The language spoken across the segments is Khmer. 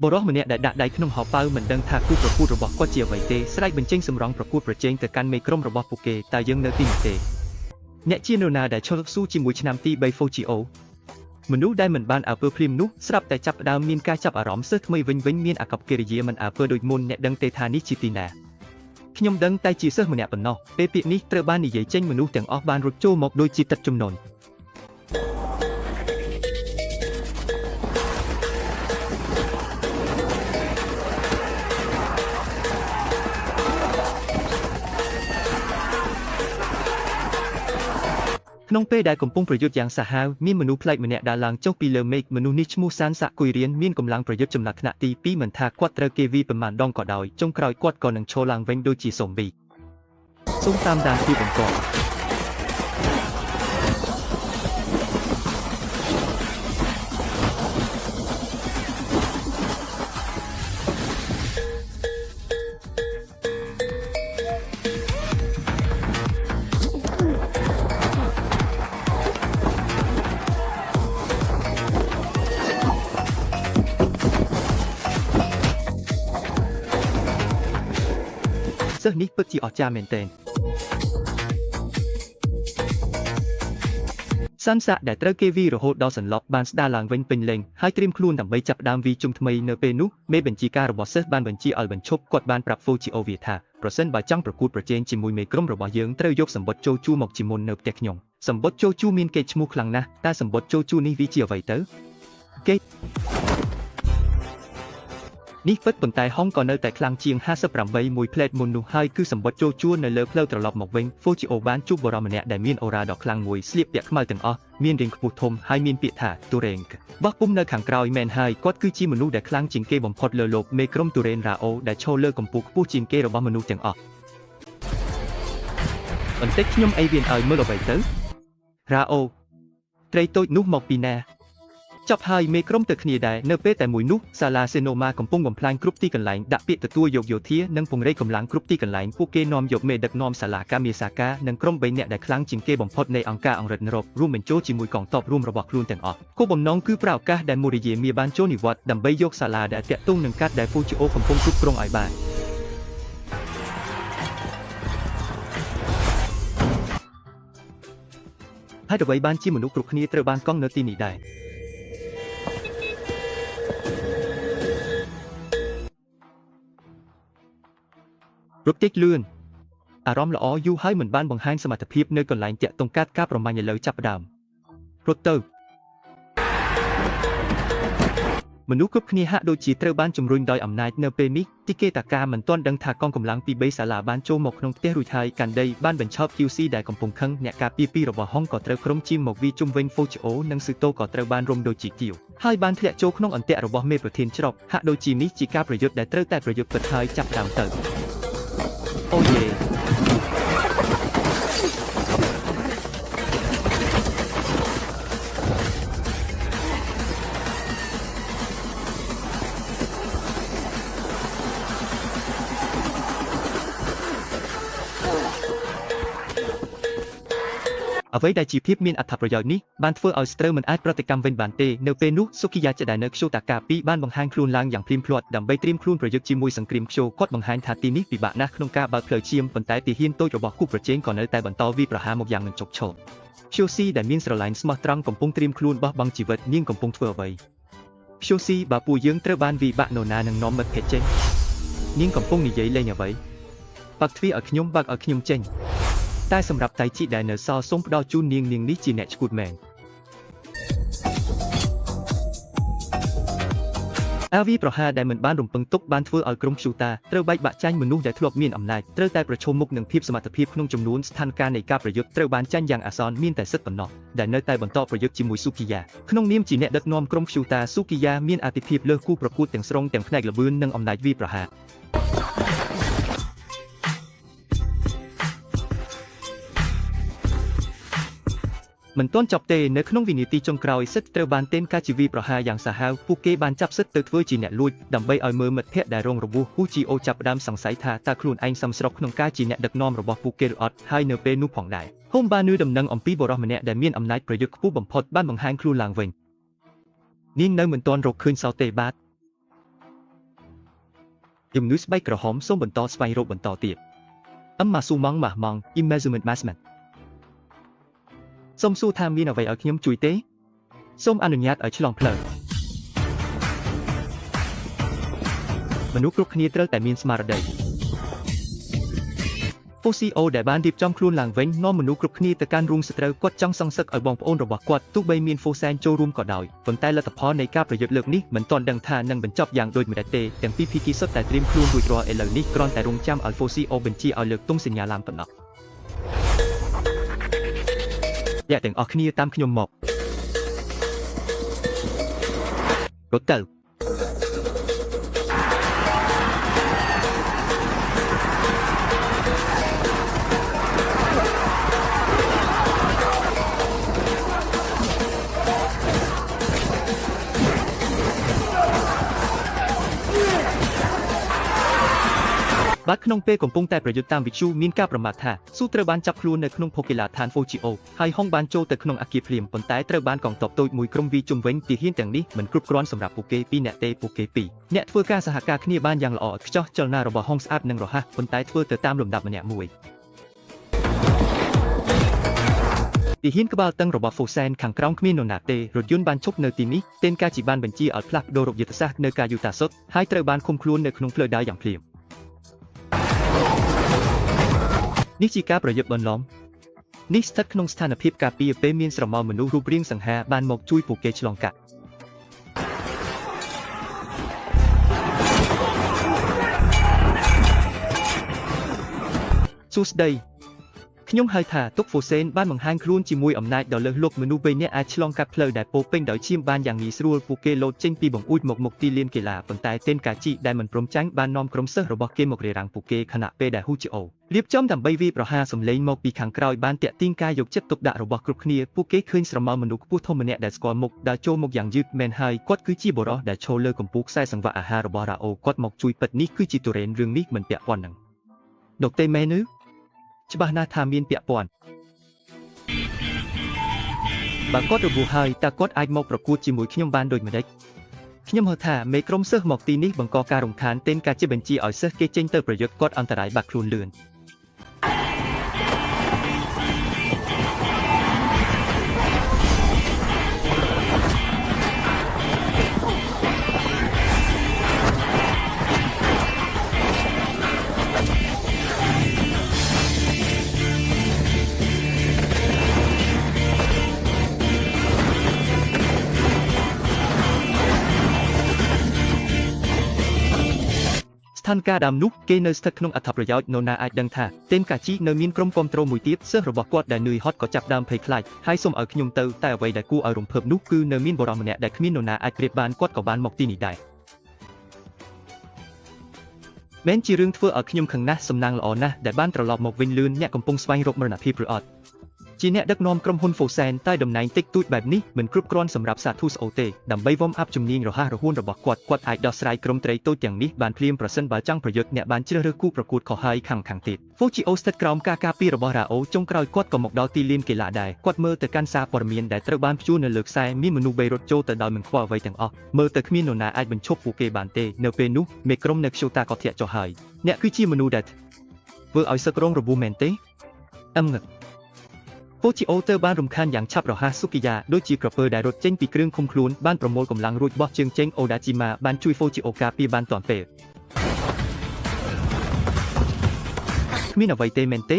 បុរសម្នាក់ដែលដាក់ដៃក្នុងហោប៉ៅមិនដឹងថាគូប្រកួតរបស់គាត់ជាអ្វីទេស្រែកបញ្ចេញសម្រងប្រកួតប្រជែងទៅកាន់មេក្រុមរបស់ពួកគេតើយើងនៅទីនេះទេអ្នកជានរណាដែលឈរស៊ូជាមួយឆ្នាំទី3 Fujio មនុស្សដែលមិនបានអើពើភ្លាមនោះស្រាប់តែចាប់ផ្ដើមមានការចាប់អារម្មណ៍សិស្សថ្មីវិញវិញមានអាកប្បកិរិយាមិនអើពើដូចមុនអ្នកដឹងទេថានេះជាទីណាខ្ញុំដឹងតែជាសិស្សម្នាក់ប៉ុណ្ណោះពេលពាក្យនេះត្រូវបាននិយាយចេញមនុស្សទាំងអស់បានរត់ចូលមកដូចជាទឹកជំនន់ក្នុងពេលដែលកំពុងប្រយុទ្ធយ៉ាងសាហាវមានមនុស្សប្លែកម្នាក់ដើរឡើងចុះពីលើមេឃមនុស្សនេះឈ្មោះសានសាក់គុយរៀនមានកម្លាំងប្រយុទ្ធចំណាត់ថ្នាក់ទី2មិនថាគាត់ត្រូវគេវាយប្រមាណដងក៏ដោយចុងក្រោយគាត់ក៏នឹងឈរឡើងវិញដូចជាសូមប៊ីសូមតាមដានពីបន្ទាប់សិស្សនេះពិតជាអស្ចារ្យមែនទែនសាន់សាក់ដែលត្រូវគេវីរហូតដល់សន្លប់បានស្ដារឡើងវិញពេញលេញហើយត្រៀមខ្លួនដើម្បីចាប់ផ្ដើមវីជុំថ្មីនៅពេលនោះមេបញ្ជាការរបស់សិស្សបានបញ្ជាឲ្យបញ្ឈប់គាត់បានប្រាប់ Fujio វាថាប្រសិនបើចង់ប្រកួតប្រជែងជាមួយមេក្រុមរបស់យើងត្រូវយកសម្បត្តិចូលជួមកជាមុននៅផ្ទះខ្ញុំសម្បត្តិចូលជួមានកេរ្តិ៍ឈ្មោះខ្លាំងណាស់តែសម្បត្តិចូលជួនេះវាជាអ្វីទៅគេនេះពិតប៉ុន្តែហុងក៏នៅតែខ្លាំងជាង58មួយផ្លែតមុននោះហើយគឺសម្បត្តិចូលជួនៅលើផ្លូវត្រឡប់មកវិញ Fujio បានជួបបុរសម្នាក់ដែលមានអូរ៉ាដ៏ខ្លាំងមួយស្លៀកពាក់ខ្មៅទាំងអស់មានរាងខ្ពស់ធំហើយមានពាក្យថាទូរេងបោះពុំនៅខាងក្រោយមែនហើយគាត់គឺជាមនុស្សដែលខ្លាំងជាងគេបំផុតលើលោកមេក្រុមទូរេនរ៉ាអូដែលឈរលើកម្ពស់ខ្ពស់ជាងគេរបស់មនុស្សទាំងអស់បន្តិចខ្ញុំអីវៀនឲ្យមើលអ្វីទៅរ៉ាអូត្រីតូចនោះមកពីណាចប់ហើយមេក្រុមទៅគ្នាដែរនៅពេលតែមួយនោះសាឡាសេណូម៉ាកំពុងបំផ្លាញគ្រប់ទីកន្លែងដាក់ពាក្យទទួលយកយោធានិងពង្រីកកម្លាំងគ្រប់ទីកន្លែងពួកគេនាំយកមេដឹកនាំសាឡាកាមីសាកានិងក្រុម3នាក់ដែលខ្លាំងជាងគេបំផុតនៃអង្គការអង្រិតនរករួមបញ្ចូលជាមួយកងទ័ពរួមរបស់ខ្លួនទាំងអស់គោលបំណងគឺប្រើឱកាសដែលមូរិយេមៀបានចូលនិវត្តន៍ដើម្បីយកសាឡាដែលតាក់ទងនឹងកាត់ដែលហ្វូជីអូកំពុងគ្រប់គ្រងឲ្យបានហើយអ្វីបានជាមនុស្សគ្រប់គ្នាត្រូវបានកង់នៅទីនេះដែររត់គេចលឿនអារម្មណ៍ល្អយូរហើយមិនបានបង្ហាញសមត្ថភាពនៅកន្លែងតាក់ទងកាត់ការប្រមាញ់ឥឡូវចាប់ផ្ដើមរត់ទៅមនុស្សគ្រប់គ្នាហាក់ដូចជាត្រូវបានជំរុញដោយអំណាចនៅពេលនេះទីគេតាកាមិនទាន់ដឹងថាកងកម្លាំងពី3សាលាបានចូលមកក្នុងផ្ទះរួចហើយកាន់ដីបានបញ្ឆោត QC ដែលកំពុងខឹងអ្នកការពារពីររបស់ហុងក៏ត្រូវក្រុមជាមកវីជុំវិញ Fujio និងស៊ឺតូក៏ត្រូវបានរុំដូចជាគៀវហើយបានធ្លាក់ចូលក្នុងអន្ទាក់របស់មេប្រធានច្រកហាក់ដូចជានេះជាការប្រយុទ្ធដែលត្រូវតែប្រយុទ្ធពិតហើយចាប់ផ្ដើមទៅអូយេអ្វីដែលជាភាពមានអត្ថប្រយោជន៍នេះបានធ្វើឲ្យស្ត្រូវមិនអាចប្រតិកម្មវិញបានទេនៅពេលនោះសុគីយ៉ាដែលនៅខ្យូតាកា2បានបង្ហាញខ្លួនឡើងយ៉ាងភ្លាមភ្លាត់ដើម្បីត្រៀមខ្លួនប្រយុទ្ធជាមួយសង្គ្រាមខ្យូគាត់បង្ហាញថាទីនេះពិបាកណាស់ក្នុងការបើកផ្លូវឈាមប៉ុន្តែទាហានតូចរបស់គូប្រជែងក៏នៅតែបន្តវាយប្រហារមកយ៉ាងមិនជប់ឈរខ្យូស៊ីដែលមានស្រឡាញ់ស្មោះត្រង់កំពុងត្រៀមខ្លួនបោះបង់ជីវិតនាងកំពុងធ្វើអ្វីខ្យូស៊ីបើពួកយើងត្រូវបានវាយបាក់នរណានឹងនាំមិត្តភក្តិចេញនាងកំពុងនិយាយលេងអ្វីបើកទ្វារឲ្យខ្ញុំបើកឲ្យខ្ញុំចេញតែសម្រាប់តៃជីដែលនៅសល់សូមផ្ដល់ជូននាងនាងនេះជាអ្នកឈួតមែនអាវីប្រហារដែលមិនបានរំពឹងទុកបានធ្វើឲ្យក្រុមខ្យូតាត្រូវបែកបាក់ចាញ់មនុស្សដែលធ្លាប់មានអំណាចត្រូវតែប្រឈមមុខនឹងភាពសមត្ថភាពក្នុងចំនួនស្ថានភាពនៃការប្រយុទ្ធត្រូវបានចាញ់យ៉ាងអាសន្នមានតែសិទ្ធិប៉ុណ្ណោះដែលនៅតែបន្តប្រយុទ្ធជាមួយស៊ូគីយ៉ាក្នុងនាមជាអ្នកដឹកនាំក្រុមខ្យូតាស៊ូគីយ៉ាមានអាទិភាពលើសគូប្រកួតទាំងស្រុងទាំងផ្នែកល្បឿននិងអំណាចវីប្រហារមិនទាន់ចប់ទេនៅក្នុងវិនាទីចុងក្រោយសិទ្ធត្រូវបានតេមកាជីវីប្រហារយ៉ាងសាហាវពួកគេបានចាប់សិទ្ធទៅធ្វើជាអ្នកលួចដើម្បីឲ្យមើលមិត្តភ័ក្តិដែលរងរបួសហ៊ូជីអូចាប់ផ្ដើមសង្ស័យថាតើខ្លួនឯងសមស្របក្នុងការជាអ្នកដឹកនាំរបស់ពួកគេឬអត់ហើយនៅពេលនោះផងដែរហូមបាននឿដំណឹងអំពីបុរសម្នាក់ដែលមានអំណាចប្រយុទ្ធខ្ពស់បំផុតបានបង្ហាញខ្លួនឡើងវិញនាងនៅមិនទាន់រកឃើញសោទេបាទ ជំងឺស្បែកក្រហមសូមបន្តស្វែងរកបន្តទៀតអឹមម៉ាស៊ូម៉ង់ម៉ាស់ម៉ង់អ៊ីមេស៊ូមិនម៉ាស្មិនសូមសួរថាមានអ្វីឲ្យខ្ញុំជួយទេសូមអនុញ្ញាតឲ្យឆ្លងផ្លូវមនុស្សគ្រប់គ្នាត្រូវតែមានស្មារតីហ្វូស៊ីអូដែលបានរៀបចំខ្លួនឡើងវិញនាំមនុស្សគ្រប់គ្នាទៅកាន់រូងសត្រូវគាត់ចង់សងសឹកឲ្យបងប្អូនរបស់គាត់ទោះបីមានហ្វូសែនចូលរួមក៏ដោយប៉ុន្តែលទ្ធផលនៃការប្រយុទ្ធលើកនេះមិនទាន់ដឹងថានឹងបញ្ចប់យ៉ាងដូចម្តេចទេទាំងពីរភាគីសុទ្ធតែត្រៀមខ្លួនរួចរាល់ឥឡូវនេះគ្រាន់តែរងចាំឲ្យហ្វូស៊ីអូបញ្ជាឲ្យលើកទង់សញ្ញាឡាមប៉ុណ្ណោះអ្នកទាំងអស់គ្នាតាមខ្ញុំមករត់ទៅបាទក្នុងពេលកំពុងតែប្រយុទ្ធតាមវិទ្យុមានការប្រមាថថាស៊ូត្រូវបានចាប់ខ្លួននៅក្នុងភូកីឡាដ្ឋានហ្វូជីអូហើយហុងបានចូលទៅក្នុងអគារភ្លាមប៉ុន្តែត្រូវបានកងទ័ពតូចមួយក្រុមវីជុំវិញទាហានទាំងនេះមិនគ្រប់គ្រាន់សម្រាប់ពួកគេពីរនាក់ទេពួកគេពីរអ្នកធ្វើការសហការគ្នាបានយ៉ាងល្អឥតខ្ចោះចលនារបស់ហុងស្អាតនិងរហ័សប៉ុន្តែធ្វើទៅតាមលំដាប់ម្នាក់មួយទាហានក្បាលតឹងរបស់ហ្វូសែនខាងក្រោមគ្មាននរណាទេរថយន្តបានឈប់នៅទីនេះទេនកាជីបានបញ្ជាឲ្យផ្លាស់ប្ដូររកយុទ្ធសាស្ត្រនៅការយុតាសុតហើយត្រូវបានឃុំខ្លួននៅក្នុងផ្លូវដើរយ៉ាងភ្លាមនេះជាការប្រយុទ្ធបន្លំនេះស្ថិតក្នុងស្ថានភាពការពារពេលមានស្រមោលមនុស្សរូបរាងសង្ហាបានមកជួយពួកគេឆ្លងកាត់សួស្តីខ្ញុំហៅថាទុកហ្វូសេនបានបង្ហាញខ្លួនជាមួយអំណាចដ៏លើសលប់មនុស្សបីនាក់អាចឆ្លងកាត់ផ្លូវដែលពោរពេញដោយឈាមបានយ៉ាងងាយស្រួលពួកគេលោតចេញពីបង្អួចមកមុខទីលានកីឡាប៉ុន្តែទេនកាជីដែលមិនព្រមចាញ់បាននាំក្រុមសិស្សរបស់គេមករារាំងពួកគេខណៈពេលដែលហ៊ូជីអូរៀបចំដើម្បីវាយប្រហារសម្លេងមកពីខាងក្រោយបានទាក់ទាញការយកចិត្តទុកដាក់របស់គ្រប់គ្នាពួកគេឃើញស្រមោលមនុស្សខ្ពស់ធំម្នាក់ដែលស្គាល់មុខដើរចូលមកយ៉ាងយឺតមែនហើយគាត់គឺជាបុរសដែលឈរលើកំពូលខ្សែសង្វាក់អាហាររបស់រ៉ាអូគាត់មកជួយពិតនេះគឺជាទុរេនរឿងនេះមិនពាក់ព័ន្ធនឹងដុកតេមែនឬច្បាស់ណាស់ថាមានពាក់ព័ន្ធបើគាត់របួសហើយតើគាត់អាចមកប្រកួតជាមួយខ្ញុំបានដូចម្តេចខ្ញុំហៅថាមេក្រុមសិស្សមកទីនេះបង្កការរំខានទេនការជាបញ្ជាឲ្យសិស្សគេចេញទៅប្រយុទ្ធគាត់អន្តរាយបាត់ខ្លួនលឿនស្ថានភាពដើមនោះគេនៅស្ថិតក្នុងអត្ថប្រយោជន៍នរណាអាចដឹងថាទេនកាជីនៅមានក្រុមគាំទ្រមួយទៀតសិស្សរបស់គាត់ដែលនឿយហត់ក៏ចាប់ដើមភ័យខ្លាចហើយសូមឲ្យខ្ញុំទៅតែអ្វីដែលគួរឲ្យរំភើបនោះគឺនៅមានបុរសម្នាក់ដែលគ្មាននរណាអាចប្រៀបបានគាត់ក៏បានមកទីនេះដែរមែនជារឿងធ្វើឲ្យខ្ញុំខឹងណាស់សំណាងល្អណាស់ដែលបានត្រឡប់មកវិញលឿនអ្នកកំពុងស្វែងរកមរណភាពឬអត់ជាអ្នកដឹកនាំក្រុមហ៊ុនហ្វូសែនតែតំណែងតិចតួចបែបនេះមិនគ្រប់គ្រាន់សម្រាប់សាធុស្អូទេដើម្បីវ៉មអាប់ជំនាញរហ័សរហួនរបស់គាត់គាត់អាចដោះស្រាយក្រុមត្រីតូចទាំងនេះបានភ្លាមប្រសិនបើចង់ប្រយុទ្ធអ្នកបានជ្រើសរើសគូប្រកួតខុសហើយខាងទៀតហ្វូជីអូស្ថិតក្រោមការការពាររបស់រ៉ាអូចុងក្រោយគាត់ក៏មកដល់ទីលានកីឡាដែរគាត់មើលទៅកាន់សារព័ត៌មានដែលត្រូវបានព្យួរនៅលើខ្សែមានមនុស្សបីរត់ចូលទៅដោយមិនខ្វល់អ្វីទាំងអស់មើលទៅគ្មាននរណាអាចបញ្ឈប់ពួកគេបានទេនៅពេលនោះមេក្រុមនៅខ្យូតាក៏ធាក់ចុះហើយអ្នកគឺជាមនុស្សដែលធ្វើឲ្យសឹករងរបួសមែនទេអឹមងឹកហ្វូជីអូទៅបានរំខានយ៉ាងឆាប់រហ័សស៊ូគីយ៉ាដូចជាក្រពើដែលរត់ចេញពីគ្រឿងឃុំខ្លួនបានប្រមូលកម្លាំងរួចបោះជើងចេញអូដាជីម៉ាបានជួយហ្វូជីអូការពារបានទាន់ពេលគ្មានអ្វីទេមែនទេ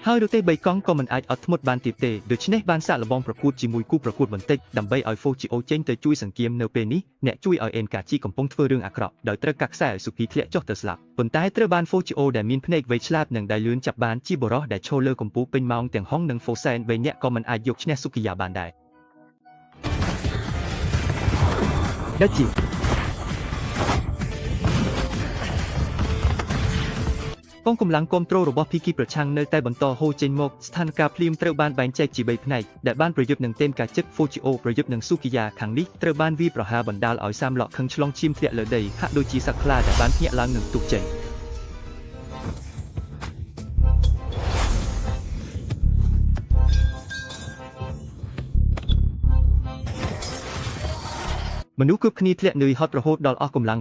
ហើយរទេះបីកង់ក៏មិនអាចអត់ធ្មត់បានទៀតទេដូច្នេះបានសាកល្បងប្រកួតជាមួយគូប្រកួតបន្តិចដើម្បីឲ្យហ្វូជីអូចេញទៅជួយសង្គាមនៅពេលនេះអ្នកជួយឲ្យអេនកាជីកំពុងធ្វើរឿងអាក្រក់ដោយត្រូវកាក់ខ្សែឲ្យស៊ូគីធ្លាក់ចុះទៅស្លាប់ប៉ុន្តែត្រូវបានហ្វូជីអូដែលមានភ្នែកវៃឆ្លាតនិងដៃលឿនចាប់បានជាបុរសដែលឈរលើកំពូលពេញម៉ោងទាំងហុងនិងហ្វូសែនបីនាក់ក៏មិនអាចយកឈ្នះស៊ូគីយ៉ាបានដែរដែលជាកងកម្លាំងគាំទ្ររបស់ភីគីប្រឆាំងនៅតែបន្តហូរចេញមកស្ថានភាពភ្លាមត្រូវបានបែងចែកជា3ផ្នែកដែលបានប្រយុទ្ធនឹងទេនកាជិកហ្វូជីអូប្រយុទ្ធនឹងស៊ូគីយ៉ាខាងនេះត្រូវបានវាយប្រហារបណ្ដាលឲ្យសាមឡក់ខឹងឆ្លងឈាមធ្លាក់លើដីហាក់ដូចជាសត្វខ្លាដែលបានភ្ញាក់ឡើងនឹងទុះចេញមនុស្សគ្រប់គ្នាធ្លាក់នឿយហត់រហូតដល់អស់កម្លាំង